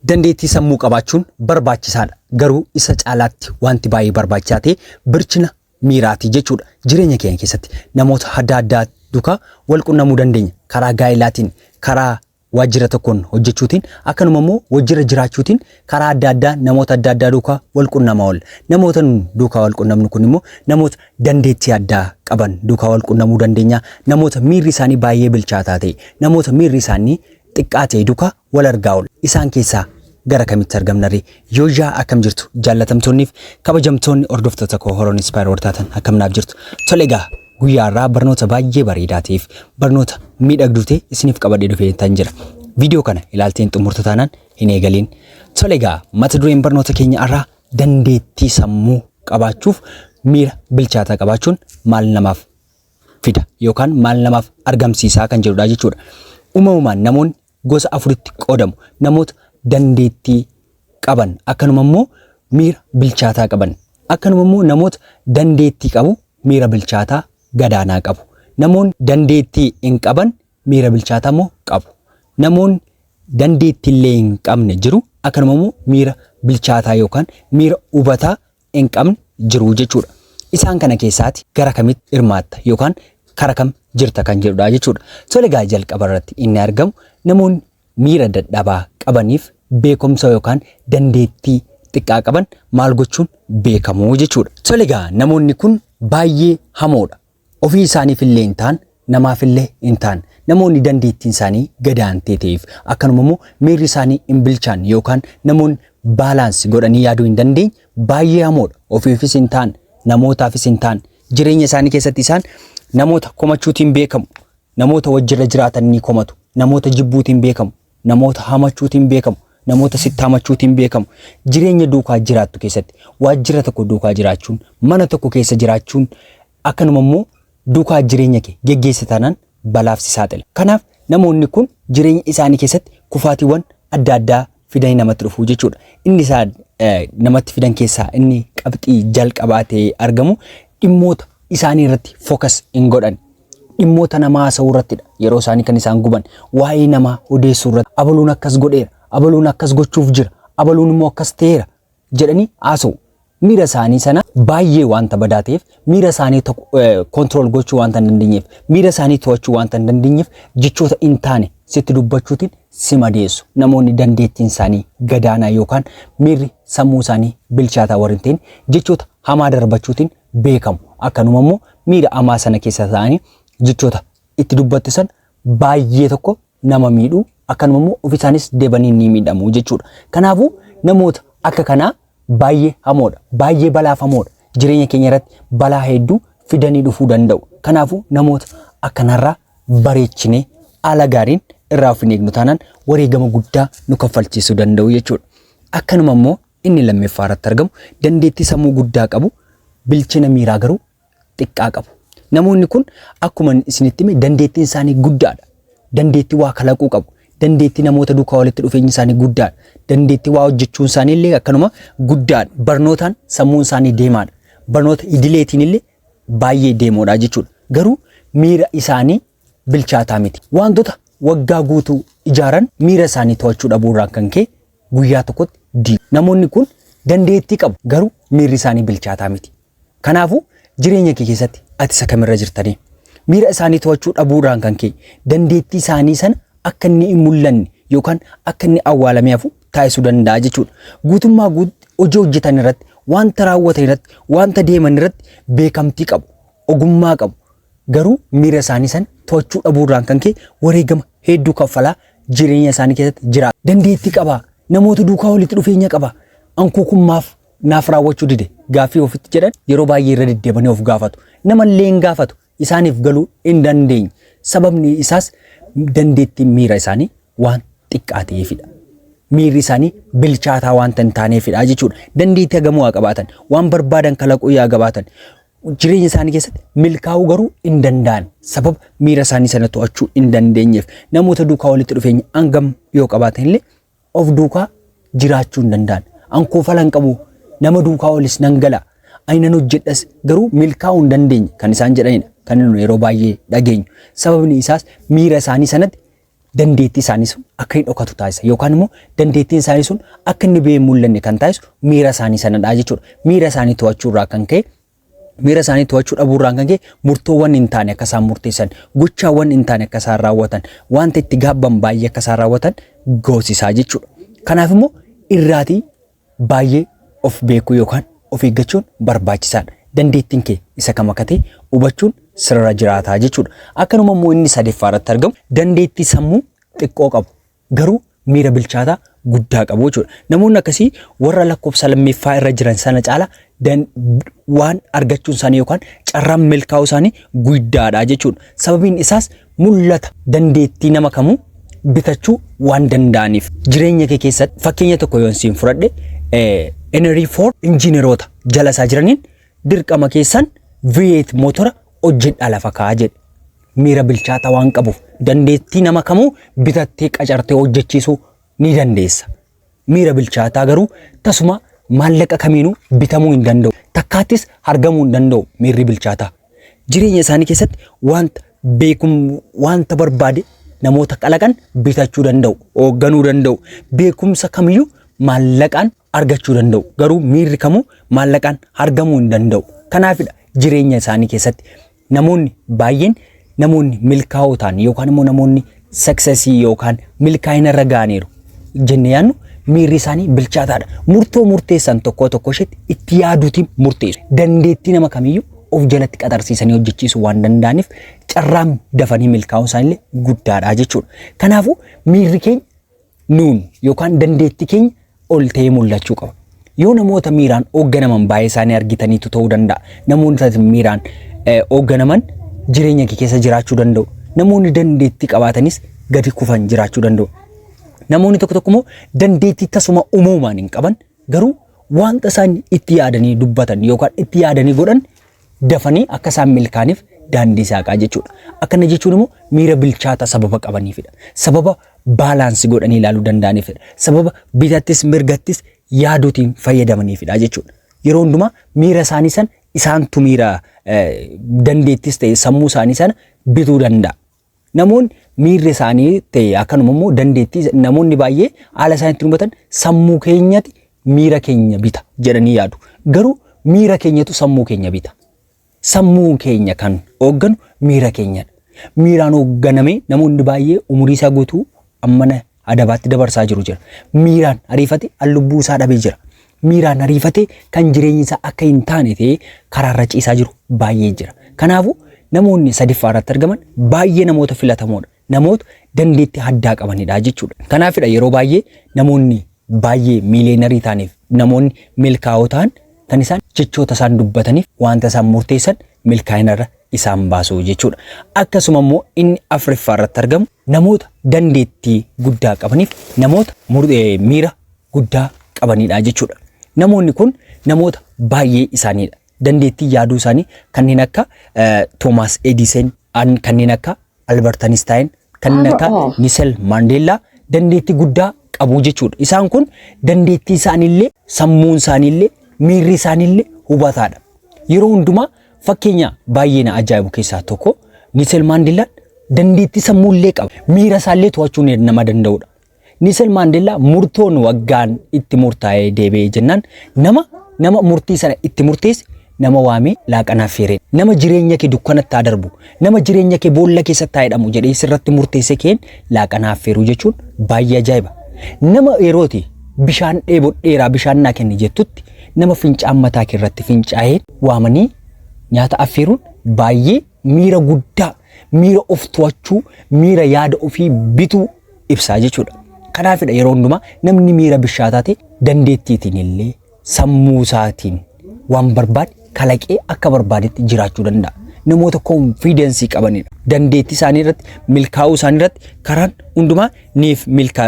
Dandeettii sammuu qabaachuun barbaachisaadha. Garuu isa caalaatti wanti baay'ee barbaachisaa ta'e bilchina miiraati jechuudha. Jireenya keenya keessatti namoota adda addaa duukaa wal qunnamuu dandeenya. Karaa gaa'elaatiin, karaa waajjira tokkoon hojjechuutiin, akkanuma immoo wajjira jiraachuutiin karaa adda addaa namoota adda addaa duukaa wal qunnamaa oolla. Namoota duukaa wal qunnamnu kun immoo namoota dandeettii addaa qaban duukaa wal qunnamuu dandeenya. Namoota miirri isaanii baay'ee bilchaataa ta'e, namoota miirri isaanii xiqqaa ta'e duukaa wal argaa oolla. Isaan keessaa gara kamitti argamna ree? Yooyyaa, akkam jirtu, jaallatamtoonniif kabajamtoonni hordoftoota koo Horoon Inspire wartaatan, akkam naaf jirtu? Tole egaa, guyyaa irraa barnoota baay'ee bareedaa ta'eef barnoota miidhagduu ta'e isiniif qabadhee dhufee tan jira. Viidiyoo kana ilaalteen xumurtu taanaan hin eegaliin. Tole egaa, mata dureen barnoota keenya irraa dandeettii sammuu qabaachuuf miira bilchaataa qabaachuun maal namaaf fida yookaan maal namaaf argamsiisaa kan jedhudha jechuudha. Uumamumaan namoonni gosa afuritti qoodamu. Namoota dandeettii qaban, akkanuma immoo miira bilchaataa qaban, akkanuma immoo namoota dandeettii qabu miira bilchaataa gadaanaa qabu. Namoonni dandeettii hin qaban miira bilchaataa immoo qabu. Namoonni dandeettii illee hin qabne jiru, akkanuma immoo miira bilchaataa yookaan miira hubataa hin qabne jiru jechuudha. Isaan kana keessaati gara kamitti hirmaatta yookaan kara kam jirta kan jedhudha jechuudha. Tole egaa, jalqaba irratti inni argamu namoonni miira dadhabaa qabaniif beekumsa yookaan dandeettii xiqqaa qaban maal gochuun beekamu jechuudha. Tole egaa, namoonni kun baay'ee hamoodha. Ofii isaaniif illee hin ta'an, namaaf illee hin ta'an. Namoonni dandeettiin isaanii gadaantee ta'eef akkanuma immoo miirri isaanii hin bilchaanne yookaan namoonni balance godhanii yaaduu hin dandeenye baay'ee hamoodha. Ofiifis hin ta'an, namootaafis hin ta'an. Jireenya isaanii keessatti isaan namoota komachuutiin beekamu. Namoota wajjirra jiraatan ni komatu. Namoota jibbuutiin beekamu. Namoota hamachuutiin beekamu. Namoota sitti hamachuutiin beekamu. Jireenya duukaa jiraattu keessatti waajjira tokko duukaa jiraachuun, mana tokko keessa jiraachuun, akkanuma immoo duukaa jireenya kee geggeessa taanaan balaaf si saaxila. Kanaaf namoonni kun jireenya isaanii keessatti kufaatiiwwan adda addaa fidanii namatti dhufu jechuudha. Inni isaan namatti fidan keessaa inni qabxii jalqabaa ta'ee argamu dhimmoota isaanii irratti focus hin godhan. Dhimmoota namaa haasa'uu irrattidha yeroo isaanii kan isaan guban. Waa'ee namaa odeessuu irratti, abaluun akkas godheera, abaluun akkas gochuuf jira, abaluun immoo akkas ta'eera jedhanii haasa'u. Miira isaanii sana baay'ee wanta badaa ta'eef, miira isaanii control gochuu wanta hin dandeenyeef, miira isaanii to'achuu wanta hin dandeenyeef, jechoota hin taane sitti dubbachuutiin si madeessu. Namoonni dandeettiin isaanii gadaanaa yookaan miirri sammuu isaanii bilchaataa warri hin ta'in jechoota hamaa darbachuutiin beekamu. Akkanuma immoo miira hamaa sana keessa ta'anii jechoota itti dubbatte sana baay'ee tokko nama miidhuu, akkanuma immoo ofi isaanis deebanii ni miidhamu jechuudha. Kanaafuu namoota akka kanaa baay'ee hamoodha, baay'ee balaafamoodha. Jireenya keenya irratti balaa hedduu fidanii dhufuu danda'u. Kanaafuu namoota akkanarraa bareechinee haala gaariin irraa of hin eegnu taanaan wareegama guddaa nu kaffalchiisuu danda'u jechuudha. Akkanuma immoo inni lammaffaa irratti argamu dandeettii sammuu guddaa qabu, bilchina miiraa garuu xiqqaa qabu. Namoonni kun akkuma isinitti hime dandeettiin isaanii guddaadha. Dandeettii waa kalaquu qabu. Dandeettii namoota duukaa walitti dhufeenyi isaanii guddaadha. Dandeettii waa hojjechuun isaanii illee akkanuma guddaadha. Barnootaan sammuun isaanii deemaadha. Barnoota idileetiin illee baay'ee deemoodha jechuudha. Garuu miira isaanii bilchaataa miti. Wantoota waggaa guutuu ijaaran miira isaanii to'achuu dhabuurraan kan ka'e guyyaa tokkotti diigu. Namoonni kun dandeettii qabu, garuu miirri isaanii bilchaataa miti. Kanaafuu jireenya kee keessatti ati isa kamirra jirtanii? Miira isaanii to'achuu dhabuurraan kan ka'e dandeettii isaanii sana akka inni hin mul'anne yookaan akka inni awwaalamee hafu taasisuu danda'a jechuudha. Guutummaa guututti hojii hojjetan irratti, wanta raawwatan irratti, wanta deeman irratti beekamtii qabu, ogummaa qabu. Garuu miira isaanii sana to'achuu dhabuurraan kan ka'e wareegama hedduu kaffalaa jireenya isaanii keessatti jira. Dandeettii qaba, namoota duukaa walitti dhufeenya qaba. Ankuukummaaf naaf raawwachuu dide gaaffii ofitti jedhan yeroo baay'ee irra deddeebanii of gaafatu. Namallee hin gaafatu, isaaniif galuu hin dandeenye. Sababni isaas dandeettiin miira isaanii waan xiqqaa ta'eefidha. Miirri isaanii bilchaataa waanta hin taaneefidha jechuudha. Dandeettii hagamuu haa qabaatan, waan barbaadan kalaquu haa qabaatan. Jireenya isaanii keessatti milkaa'uu garuu hin danda'an. Sababa miira isaanii sana to'achuu hin dandeenyeef, namoota duukaa walitti dhufeenya hangam yoo qabaatan illee of duukaa jiraachuu hin danda'an. Ankoo fala hin qabu, nama duukaa olis nan gala, ani nan hojjedhas, garuu milkaa'uu hin dandeenye kan isaan jedhanidha. Kan nuyi yeroo baay'ee dhageenyu. Sababni isaas miira isaanii sanatti dandeettii isaanii sun akka hin dhokatu taasisa yookaan immoo dandeettiin isaanii sun akka inni ba'ee hin mul'anne kan taasisu miira isaanii sanadha jechuudha. Miira isaanii to'achuu irraa kan ka'e, miira isaanii to'achuu dhabuu irraan kan ka'e, murtoowwan hin taane akka isaan murteessan, gochaawwan hin taane akka isaan raawwatan, wanta itti gaabban baay'ee akka isaan raawwatan goosisaa jechuudha. Kanaaf immoo irraatii baay'ee of beekuu yookaan of eeggachuun barbaachisaadha. Dandeettiin kee isa kam akka ta'e hubachuun sirra jiraataa jechuudha. Akkanuma immoo inni sadaffaa irratti argamu dandeettii sammuu xiqqoo qabu garuu miira bilchaataa guddaa qabu jechuudha. Namoonni akkasii warra lakkoofsa lammeeffaa irra jiran sana caala waan argachuun isaanii yookaan carraan milkaa'uu isaanii guddaadha jechuudha. Sababiin isaas mul'ata dandeettii nama kamuu bitachuu waan danda'aniif. Jireenya kee keessatti fakkeenya tokko yoon siin fudhadhe, Henry Ford injiineroota jala isaa jiraniin "Dirqama keessan V8 motora hojjedhaa lafa kaa'aa" jedhe. Miira bilchaataa waan qabuuf dandeettii nama kamuu bitattee qacartee hojjechiisuu ni dandeessa. Miira bilchaataa garuu tasuma maallaqa kamiinuu bitamuu hin danda'u. Takkaattis argamuu hin danda'u miirri bilchaataa. Jireenya isaanii keessatti wanta beekum, wanta barbaade namoota kalaqan bitachuu danda'u, hoogganuu danda'u. Beekumsa kamiyyuu maallaqaan argachuu danda'u. Garuu miirri kamuu maallaqaan argamuu hin danda'u. Kanaafidha jireenya isaanii keessatti namoonni baay'een, namoonni milkaa'oo ta'an yookaan immoo namoonni success yookaan milkaa'ina irra ga'aniiru jennee yaadnu, miirri isaanii bilchaataadha. Murtoo murteessan tokko tokko isheetti itti yaaduutiin murteessu. Dandeettii nama kamiyyuu of jalatti qaxarsiisanii hojjechiisuu waan danda'aniif carraan dafanii milkaa'uu isaaniillee guddaadha jechuudha. Kanaafuu miirri keenya nuun yookaan dandeettii keenya ol ta'ee mul'achuu qaba. Yoo namoota miiraan hoogganaman baay'ee isaanii argitaniitu ta'uu danda'a. Namoonni miiraan hoogganaman jireenya kee keessa jiraachuu danda'u. Namoonni dandeettii qabaatanis gadi kufan jiraachuu danda'u. Namoonni tokko tokko immoo dandeettii tasuma uumamaan hin qaban, garuu wanta isaan itti yaadanii dubbatan yookaan itti yaadanii godhan dafanii akka isaan milkaaniif daandii saaqaa jechuudha. Akkana jechuun immoo miira bilchaataa sababa qabaniifidha. Sababa balance godhanii ilaaluu danda'aniifidha. Sababa bitattis mirgattis yaaduutiin fayyadamaniifidha jechuudha. Yeroo hundumaa miira isaanii sana isaantu miira dandeettis ta'e sammuu isaanii sana bituu danda'a. Namoonni miirri isaanii ta'e akkanuma immoo dandeettii, namoonni baay'ee haala isaan ittiin hubatan sammuu keenyati miira keenya bita jedhanii yaadu. Garuu miira keenyatu sammuu keenya bita. Sammuu keenya kan hoogganu miira keenyadha. Miiraan hoogganamee namoonni baay'ee umurii isaa guutuu ammana adabaatti dabarsaa jiru jira. Miiraan ariifate lubbuu isaa dhabee jira. Miiraan ariifate kan jireenyi isaa akka hin taane ta'ee karaarra ciisaa jiru baay'ee jira. Kanaafuu namoonni sadaffaa irratti argaman baay'ee namoota filatamoodha. Namoota dandeettii addaa qabanidha jechuudha. Kanaafidha yeroo baay'ee namoonni baay'ee millionaire ta'aniif namoonni milkaa'oo ta'an kan isaan jechoota isaan dubbataniif wanta isaan murteessan milkaa'inarra isaan baasu jechuudha. Akkasuma immoo inni afuraffaa irratti argamu namoota dandeettii guddaa qabaniif namoota miira guddaa qabanidha jechuudha. Namoonni kun namoota baay'ee isaaniidha. Dandeettii yaaduu isaanii kanneen akka Thomas Edison, kanneen akka Albert Einstein, kanneen akka Nelson Mandela dandeettii guddaa qabu jechuudha. Isaan kun dandeettii isaaniillee, sammuun isaaniillee, miirri isaaniillee hubataadha. Yeroo hundumaa fakkeenya baay'ee na ajaa'ibu keessaa tokko Nelson Mandelaan dandeettii sammuullee qaba. Miira isaallee to'achuu nama danda'udha. Nelson Mandela murtoon waggaan itti murtaa'ee deebi'ee jennaan nama murtii sana itti murteesse nama waamee laaqanaaf feeree, "Nama jireenya kee dukkanatti haa darbu, nama jireenya kee boolla keessatti haa hidhamu jedhee sirratti murteesse keen laaqanaaf feeruu" jechuun baay'ee ajaa'iba. Nama yerooti bishaan dheebodheeraa bishaan naa kenni jettutti nama fincaan mataa kee irratti fincaa'ee waamanii nyaata affeeruun baay'ee miira guddaa, miira of to'achuu, miira yaada ofii bituu ibsaa jechuudha. Kanaafidha yeroo hundumaa namni miira bishaataa ta'e dandeettiitiin illee sammuu isaatiin waan barbaade kalaqee akka barbaadetti jiraachuu danda'a. Namoota confidence qabanidha. Dandeettii isaanii irratti, milkaa'uu isaanii irratti karaan hundumaa niif milkaa,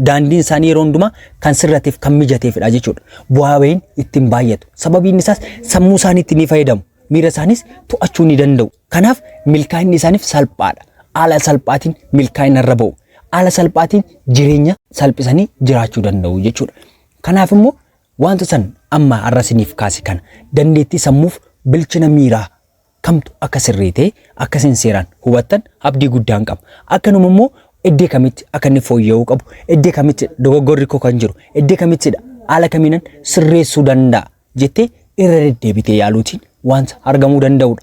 daandiin isaanii yeroo hundumaa kan sirrateef kan mijateefidha jechuudha. Bu'aa bahiin ittiin baay'atu. Sababiin isaas sammuu isaaniitti ni fayyadamu. Miira isaanis to'achuu ni danda'u. Kanaaf milkaa'inni isaaniif salphaadha. Haala salphaatiin milkaa'ina irra ba'u. Haala salphaatiin jireenya salphisanii jiraachuu danda'u jechuudha. Kanaaf immoo wanta san amma har'a isiniif kaase kana, dandeettii sammuuf bilchina miiraa kamtu akka sirrii ta'e akka isin seeraan hubattan abdii guddaan qaba. Akkanuma immoo Iddee kamitti akka inni fooyya'uu qabu, iddee kamitti dogoggorri koo kan jiru, iddee kamittidha haala kamiinan sirreessuu danda'a jettee irra deddeebitee yaaluutiin wanta argamuu danda'udha.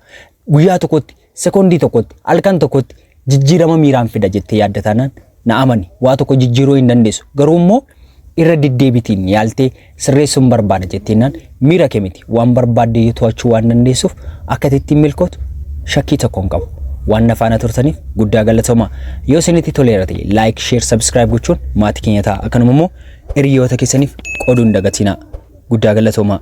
Guyyaa tokkotti, sekoondii tokkotti, halkan tokkotti jijjiirama miiraan fida jettee yaadda taanaan na amani, waa tokko jijjiiruu hin dandeessu. Garuu immoo irra deddeebitiin yaaltee sirreessuun barbaada jetteennaan miira kee miti waan barbaadde to'achuu waan dandeessuuf akka ittiin milkootu shakkii tokko hin qabu. Waan na faana turtaniif guddaa galatoomaa. Yoo isinitti toleera ta'e like, share, subscribe gochuun maatii keenya ta'a. Akkanuma immoo hiriyoota keessaniif qooduu hin dagatinaa. Guddaa galatoomaa.